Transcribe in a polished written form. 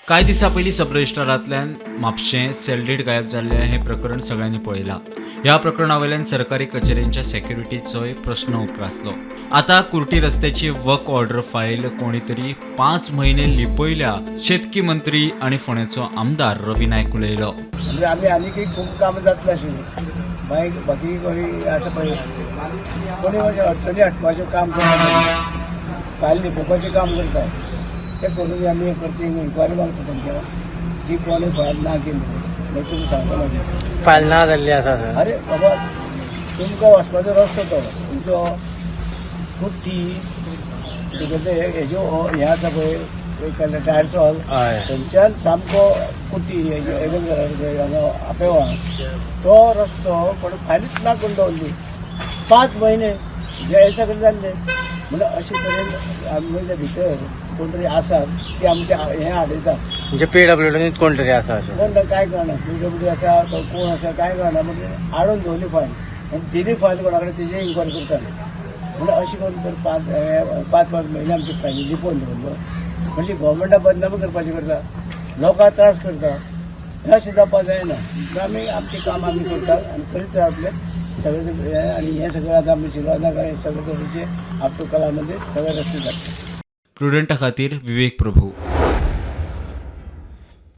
कांय दिसां पयलीं सब रजिस्ट्रारांतल्यान म्हापशें सेलडीड गायब जाल्लें हें प्रकरण सगळ्यांनी पळयलां. ह्या प्रकरणा वयल्यान सरकारी कचेरेंच्या सेक्युरिटीचोय प्रस्न उप्रासलो. आतां कुर्टी रस्त्याची वर्क ऑर्डर फायल कोणी तरी 5 म्हयने लिपयल्या, शेतकी मंत्री आनी फोंड्याचो आमदार रवी नायक उलयलो. म्हणजे आमी आनीकय खूब कामां जातलीं आशिल्लीं. मागीर बाकी कोणी आसा पळय, कोणी म्हणजे अडचणी हाडपाचें काम करता, फायल लिपोवपाचें काम करता. ते करून आमी करती इन्क्वायरी मागता तांच्या जी कोणी फायल ना केली मागीर तुमी सांगता मागीर. फायल ना जाल्ली आसा सर. अरे बाबा, तुमकां वचपाचो रस्तो तो तुमचो कुट्टी तुगेले हेज्यो हें आसा पळय टायर्सॉल, थंयच्यान सामको कुट्टी हेजेर हांगा आपेवा तो रस्तो कोण फायलूच ना करून दवरली 5 म्हयने. हे सगळें जाल्लें म्हणल्यार अशे तरेन आमच्या भितर कोण तरी आसात ती आमचे हें हाडयता. म्हणजे पीडब्ल्यूडी कोण तरी आसा अशें? कोण ना काय कळना, पीडब्ल्यूडी आसा, कोण आसा काय कळना. म्हणजे हाडून दवरली फायल आनी दिली फायल कोणा कडेन तेजी इन्क्वायरी करताले. म्हणल्यार अशें करून तर पांच पांच म्हयने आमची फायली लिपोवन दवरल्यो. म्हणजे गव्हर्मेंटा बदनामी करपाची करता, लोकांक त्रास करता. हें अशें जावपाक जायना. म्हणून आमी आमचें काम आमी करतात आनी करीत रावतले सगळें. आनी हें सगळें आतां आमी शिरवादा हे सगळे तरेचे आपटू कलामध्ये सगळे रस्ते जाता. प्रुडंटा खातीर विवेक प्रभू.